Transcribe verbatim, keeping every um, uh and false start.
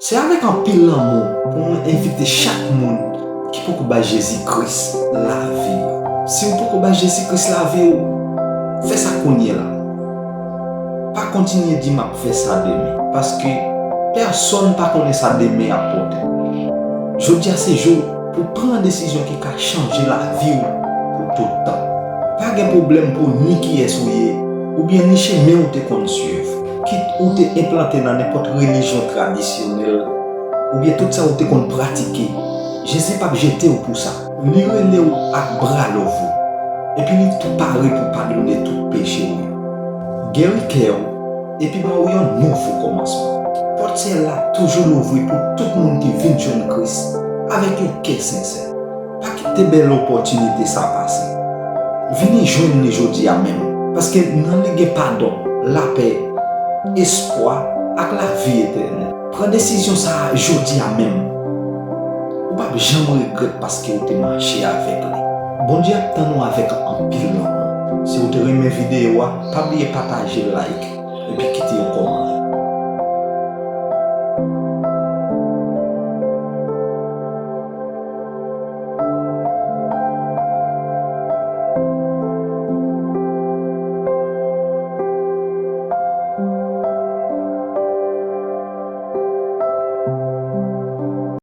Se avèk anpil lanmou pou mwen envite chak moun ki poko bay Jezi Kris lavi yo. Si w poko bay Jezi Kris lavi w, fè sa kounye la. Pa kontinye di m ap fè sa demen, paske pèsonn pa konnen sa demen ap pote. Jodi a se jou pou pran desizyon ki ka chanje lavi w pou tout tan. Pa gen pwoblèm pou ni kiyès ou ye, oubyen ni chemen ou te konn swiv. Kit ou te enplante nan nenpòt relijyon tradisyonèl, oubyen tout sa ou te konn pratike, Jezi p ap jete w pou sa. Li rele w ak bra louvri, epi li tou pare pou padone tout peche w yo. Geri kè w, epi ba w yon nouvo kòmansman. Pòt syèl la toujou louvri pou tout moun ki vin jwenn Kris avèk yon kè sensè. Pa kite bèl opòtinite sa pase. Vini jwenn li jodi a menm, paske nan li gen padon, lapè, espwa, ak lavi etènèl. Pran desizyon sa a jodi a menm. Ou p ap janm regrèt paske ou te mache avèk li. Bondye ap tann ou avèk anpil lanmou. Si w te renmen videyo a, pa bliye pataje, like, epi kite yon kòmantè.